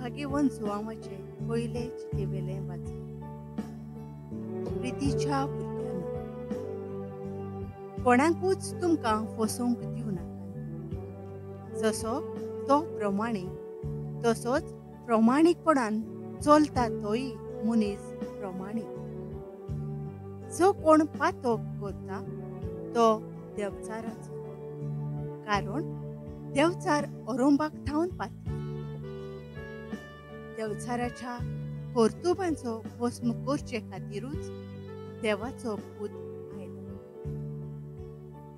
भागेवन जुवांवाचे पयले चिटयेवेलें वाचप. प्रितीच्या भुरग्यांनो, कोणाकूच तुमकां फसोवंक दिवं नाका. जसो तो प्रमाणीक तसोच प्रमाणीकपणान चलता तोय मनीस प्रमाणीक. जो कोण पातक करता तो देवचाराचो, कारण देवचार अरंबाक थावन पातक. देवचाराच्या कर्तुबांचो भस्म करचे खातीरूच देवाचो पूत आयलो.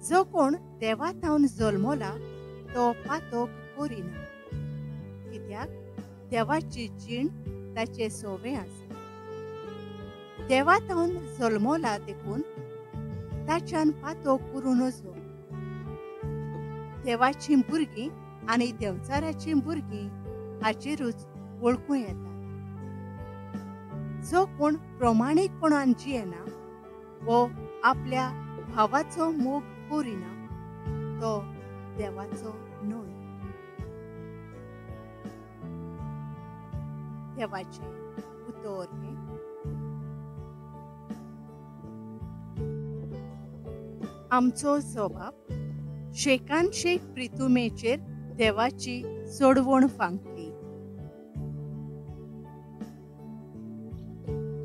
जो कोण देवा थावन जल्मला तो पातक करिना, कित्याक देवाची जीण ताचे सोवे आसा. देवा थावन जल्मला देखून ताच्यान पातक करूं नजो. देवाचीं भुरगीं आनी देवचाराचीं भुरगीं हाचेरूच वळखूं येता. जो कोण प्रमाणीकपणान जियेना वो आपल्या भावाचो मोग करिना तो देवाचो न्हय. देवाचें उतर हें. आमचो जबाब शेकान शेक प्रितुमेचेर देवाची सोडवण फांकली.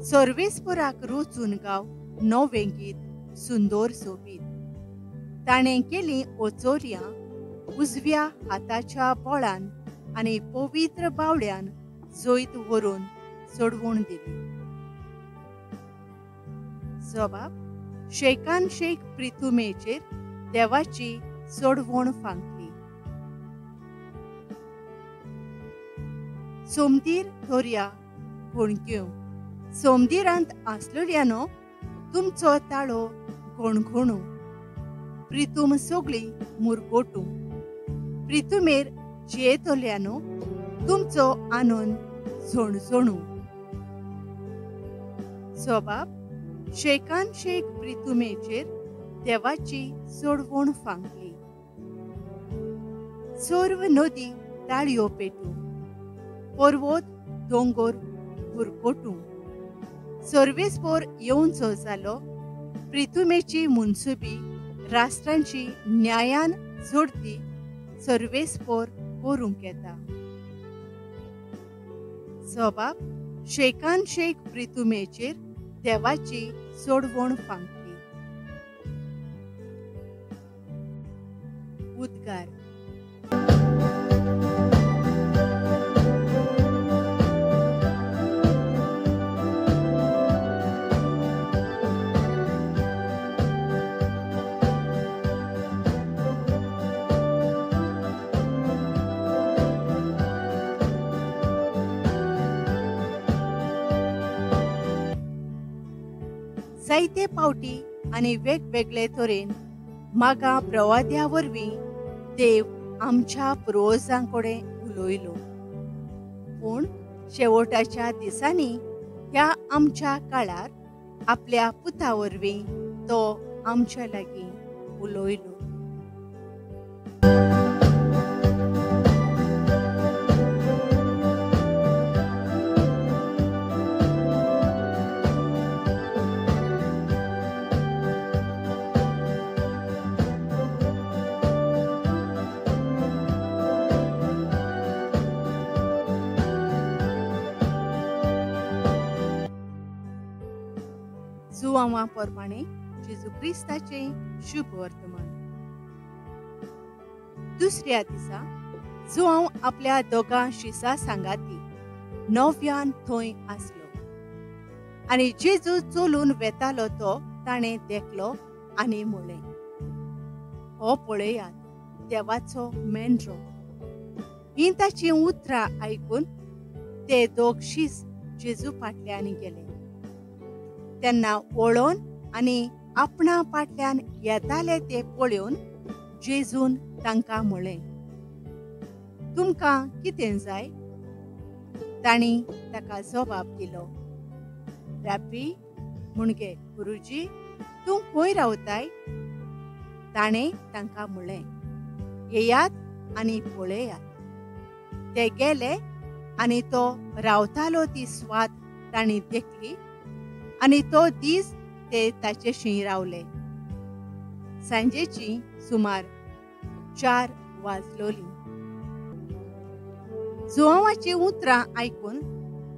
सर्वेस्पुराक रोचून गांव नवें गीत सुंदर सोबीत. ताणें केली ओचोर्यां उजव्या हाताच्या बळान आनी पवित्र बावड्यान जैत व्हरून सोडवण दिली. जबाब शेकान शेक प्रितुमेचेर देवाची सोडवण फांकली. सोमदीर दर्या घोणक्यो. सोमदिरांत आसलेल्यानो तुमचो ताळो घणघणू, प्रितूम सगळी मुरगोटू. प्रितुमेर जियेतल्यानो तुमचो आनंद झणझणू. जबाब शेकान शेक प्रितुमेचेर देवाची सोडवण फांकली. सर्व नदी ताळयो पेटू, पर्वत दोंगर बुरकोटू. सर्वेस्पोर येवचो जालो प्रितुमेची मुनसुबी राष्ट्रांची न्यायान जोडती सर्वेस्पोर करूंक येता. जबाब शेकान शेक प्रितुमेचेर देवाची सोडवण फांकली. उद्गार. जायते पावटी आनी वेगवेगळे तरेन मागा प्रवाद्या वरवीं देव आमच्या पुर्वजां कडेन उलयलो, पूण शेवटाच्या दिसांनी ह्या आमच्या काळार आपल्या पुता वरवीं तो आमच्या लागीं उलयलो. जुवांवा प्रमाणे जेजू क्रिस्ताचें शुभ वर्तमान. दुसऱ्या दिसा जुवांव आपल्या दोगां शिसा सांगाती नव्यान थंय आसलो आनी जेजू चलून वेतालो तो ताणें देखलो आनी म्हणलें, हो पळयात देवाचो मेंढरो. हीं ताचीं उतरां आयकून ते दोग शीस जेजू फाटल्यान गेले. तेन्ना वळोन आनी आपणा फाटल्यान येताले ते पळोवन जेजून तांकां म्हळें, तुमकां कितें जाय? तांणी ताका जबाब दिलो, रब्बी म्हणजे गुरुजी, तूं खंय रावताय? ताणें तांकां म्हळें, येयात आनी पळयात. ते गेले आनी तो रावतालो ती स्वात तांणी देखली आनी तो दीस ते ताचेशी रावले. सांजेची सुमार 4 वाजलोली. जुआंवाची उतरां आयकून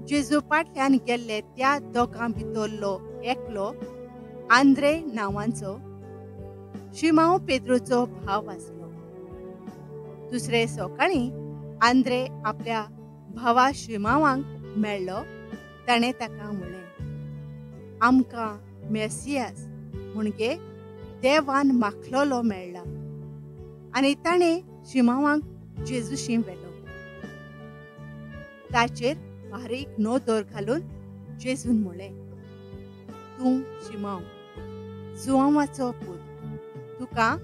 जेजू फाटल्यान गेल्ले त्या दोगां भितरलो एकलो आंद्रे नांवांचो शिमांव पेद्रूचो भाव आसलो. दुसरे सकाळीं आंद्रे आपल्या भावा शिमांवांक मेळ्ळो. ताणें ताका म्हणलें, आमकां मेसियास म्हणजे देवान माखलोलो मेळ्ळा. आनी ताणें शिमांवांक जेजूशी व्हेलो. ताचेर बारीक नदर घालून जेजून म्हणलें, तूं शिमांव, जुआंवाचो पूत, तुका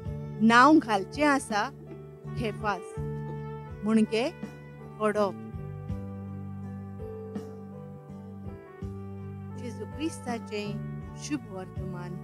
नांव घालचें आसा खेफास म्हणजे खडप. जेजू क्रिस्ताचें शुभ वर्तमान.